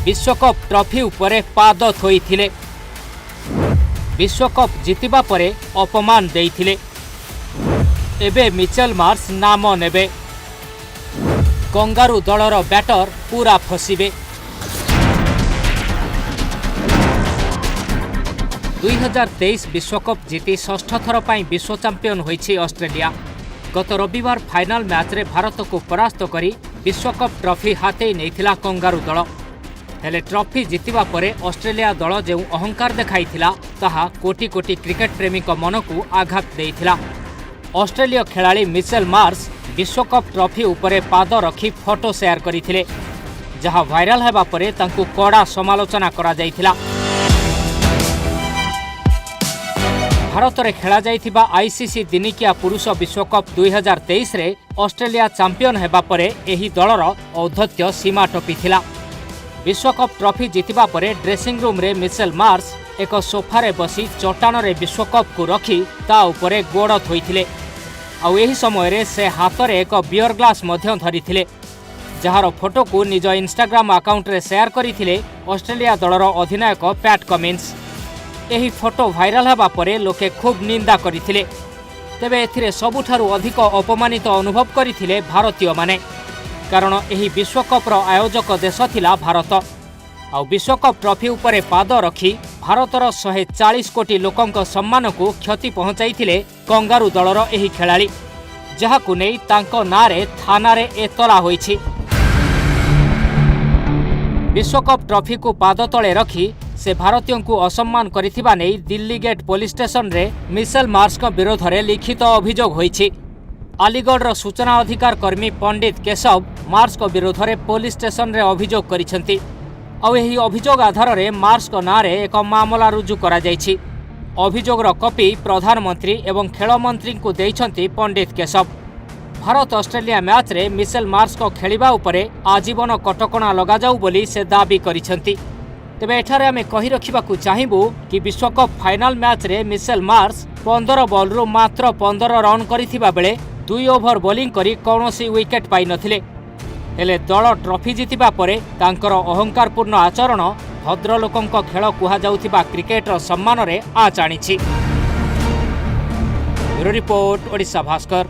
ବିଶ୍ୱକପ୍ ଟ୍ରଫି ଉପରେ ପାଦ ଥୋଇଥିଲେ। ବିଶ୍ୱକପ୍ ଜିତିବା ପରେ ଅପମାନ ଦେଇଥିଲେ। ଏବେ ମିଚେଲ ମାର୍ସ ନାମ ନେବେ। କଙ୍ଗାରୁ ଦଳର ବ୍ୟାଟର ପୁରା ଫସିବେ। 2023 ବିଶ୍ୱକପ୍ ଜିତି ଷଷ୍ଠ ଥର ପାଇଁ ବିଶ୍ୱ ଚାମ୍ପିୟନ ହୋଇଛି ଅଷ୍ଟ୍ରେଲିଆ। ଗତ ରବିବାର ଫାଇନାଲ ମ୍ୟାଚ୍ରେ ଭାରତକୁ ପରାସ୍ତ କରି ବିଶ୍ୱକପ୍ ଟ୍ରଫି ହାତେଇ ନେଇଥିଲା କଙ୍ଗାରୁ ଦଳ। ହେଲେ ଟ୍ରଫି ଜିତିବା ପରେ ଅଷ୍ଟ୍ରେଲିଆ ଦଳ ଯେଉଁ ଅହଙ୍କାର ଦେଖାଇଥିଲା, ତାହା କୋଟି କୋଟି କ୍ରିକେଟ ପ୍ରେମୀଙ୍କ ମନକୁ ଆଘାତ ଦେଇଥିଲା। ଅଷ୍ଟ୍ରେଲୀୟ ଖେଳାଳି ମିଚେଲ ମାର୍ସ ବିଶ୍ୱକପ୍ ଟ୍ରଫି ଉପରେ ପାଦ ରଖି ଫଟୋ ସେୟାର କରିଥିଲେ, ଯାହା ଭାଇରାଲ ହେବା ପରେ ତାଙ୍କୁ କଡ଼ା ସମାଲୋଚନା କରାଯାଇଥିଲା। ଭାରତରେ ଖେଳାଯାଇଥିବା ଆଇସିସି ଦିନିକିଆ ପୁରୁଷ ବିଶ୍ୱକପ୍ 2023ରେ ଅଷ୍ଟ୍ରେଲିଆ ଚାମ୍ପିୟନ ହେବା ପରେ ଏହି ଦଳର ଔଦ୍ଧତ୍ୟ ସୀମା ଟପିଥିଲା। ବିଶ୍ୱକପ୍ ଟ୍ରଫି ଜିତିବା ପରେ ଡ୍ରେସିଂ ରୁମ୍ରେ ମିଚେଲ ମାର୍ସ ଏକ ସୋଫାରେ ବସି ଚଟାଣରେ ବିଶ୍ୱକପ୍କୁ ରଖି ତା ଉପରେ ଗୋଡ଼ ଥୋଇଥିଲେ। ଆଉ ଏହି ସମୟରେ ସେ ହାତରେ ଏକ ବିୟର ଗ୍ଲାସ୍ ମଧ୍ୟ ଧରିଥିଲେ, ଯାହାର ଫଟୋକୁ ନିଜ ଇନଷ୍ଟାଗ୍ରାମ ଆକାଉଣ୍ଟରେ ସେୟାର କରିଥିଲେ ଅଷ୍ଟ୍ରେଲିଆ ଦଳର ଅଧିନାୟକ ପ୍ୟାଟ୍ କମିନ୍ସ। ଏହି ଫଟୋ ଭାଇରାଲ ହେବା ପରେ ଲୋକେ ଖୁବ୍ ନିନ୍ଦା କରିଥିଲେ। ତେବେ ଏଥିରେ ସବୁଠାରୁ ଅଧିକ ଅପମାନିତ ଅନୁଭବ କରିଥିଲେ ଭାରତୀୟମାନେ, କାରଣ ଏହି ବିଶ୍ୱକପ୍ର ଆୟୋଜକ ଦେଶ ଥିଲା ଭାରତ। ଆଉ ବିଶ୍ୱକପ୍ ଟ୍ରଫି ଉପରେ ପାଦ ରଖି ଭାରତର 140 କୋଟି ଲୋକଙ୍କ ସମ୍ମାନକୁ କ୍ଷତି ପହଞ୍ଚାଇଥିଲେ କଙ୍ଗାରୁ ଦଳର ଏହି ଖେଳାଳି, ଯାହାକୁ ନେଇ ତାଙ୍କ ନାଁରେ ଥାନାରେ ଏତଲା ହୋଇଛି। ବିଶ୍ୱକପ୍ ଟ୍ରଫିକୁ ପାଦ ତଳେ ରଖି ସେ ଭାରତୀୟଙ୍କୁ ଅସମ୍ମାନ କରିଥିବା ନେଇ ଦିଲ୍ଲୀ ଗେଟ୍ ପୋଲିସ ଷ୍ଟେସନରେ ମିସେଲ ମାର୍ସଙ୍କ ବିରୋଧରେ ଲିଖିତ ଅଭିଯୋଗ ହୋଇଛି। ଆଲିଗଡ଼ର ସୂଚନା ଅଧିକାର କର୍ମୀ ପଣ୍ଡିତ କେଶବ ମାର୍ସଙ୍କ ବିରୋଧରେ ପୋଲିସ ଷ୍ଟେସନରେ ଅଭିଯୋଗ କରିଛନ୍ତି। ଆଉ ଏହି ଅଭିଯୋଗ ଆଧାରରେ ମାର୍ସଙ୍କ ନାଁରେ ଏକ ମାମଲା ରୁଜୁ କରାଯାଇଛି। ଅଭିଯୋଗର କପି ପ୍ରଧାନମନ୍ତ୍ରୀ ଏବଂ ଖେଳମନ୍ତ୍ରୀଙ୍କୁ ଦେଇଛନ୍ତି ପଣ୍ଡିତ କେଶବ। ଭାରତ ଅଷ୍ଟ୍ରେଲିଆ ମ୍ୟାଚ୍ରେ ମିସେଲ ମାର୍ସଙ୍କ ଖେଳିବା ଉପରେ ଆଜୀବନ କଟକଣା ଲଗାଯାଉ ବୋଲି ସେ ଦାବି କରିଛନ୍ତି। ତେବେ ଏଠାରେ ଆମେ କହି ରଖିବାକୁ ଚାହିଁବୁ କି ବିଶ୍ୱକପ୍ ଫାଇନାଲ ମ୍ୟାଚ୍ରେ ମିସେଲ ମାର୍ସ 15 ବଲ୍ରୁ ମାତ୍ର 15 ରନ୍ କରିଥିବା ବେଳେ 2 ଓଭର ବୋଲିଂ କରି କୌଣସି ୱିକେଟ୍ ପାଇନଥିଲେ। ହେଲେ ଦଳ ଟ୍ରଫି ଜିତିବା ପରେ ତାଙ୍କର ଅହଙ୍କାରପୂର୍ଣ୍ଣ ଆଚରଣ ଭଦ୍ରଲୋକଙ୍କ ଖେଳ କୁହାଯାଉଥିବା କ୍ରିକେଟର ସମ୍ମାନରେ ଆଞ୍ଚ ଆଣିଛି। Bureau report, Odisha Bhaskar.